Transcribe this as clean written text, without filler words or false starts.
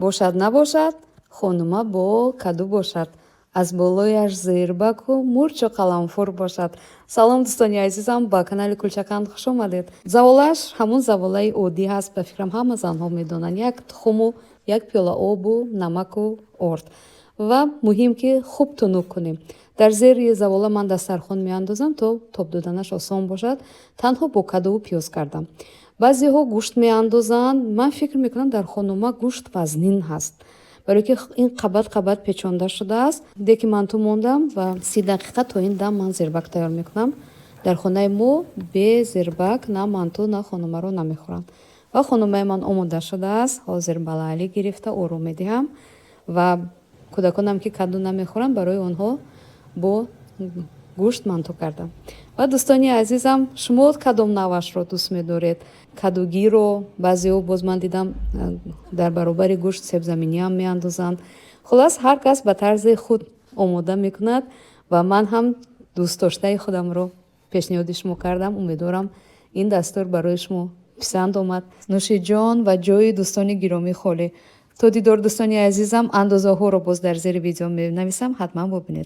Бошад, набошад, хонума бо каду бошад, аз болояш зирбаку мурчу қаламфур бошад. Салом, дӯстони азизам, ба канали Кулчаканд хуш омадед. Заволааш ҳамун заволаи оддӣ ҳаст, ба фикрам, ҳама занҳо медонанд: як тухму як пиёла обу намаку орд. Ва муҳим, ки хуб тунук кунем. Дар зери завола ман дастархон меандозам, то тоб доданаш осон бошад. Танҳо бо кадуву пиёз кардам. Баъзеҳо гӯшт меандозанд. Ман фикр мекунам, дар хонума гӯшт вазнин ҳаст, барое ки ин қабат қабат печонда шудааст. Деки манту мондам ва 30 дақиқа то ин дам ман зирбак тайёр мекунам. Дар хонаи мо бе зирбак на манту, на хонумаро намехӯранд. Ва хонумаи ман омода шудааст. Ҳозир ба Лаъли гирифта ором медиҳам ва кӯдаконам, ки каду намехӯранд, барои онҳо бо гӯшт манту кардам. Ва, дӯстони азизам, шумо кадом навъашро дӯст медоред? Кадугиро баъзеҳо, боз ман дидам, дар баробари гӯшт себзаминиам меандозанд. Хулас, ҳар кас ба тарзи худ омода мекунад ва ман ҳам дӯстдоштаи худамро пешниҳоди шумо кардам. Умедворам, ин дастур барои шумо писанд омад. Нӯшиҷон ва ҷои дӯстони гиромӣ холӣ. То дидор, дӯстони азизам. Андозаҳоро боз дар зери видео менависам, ҳатман бубинед.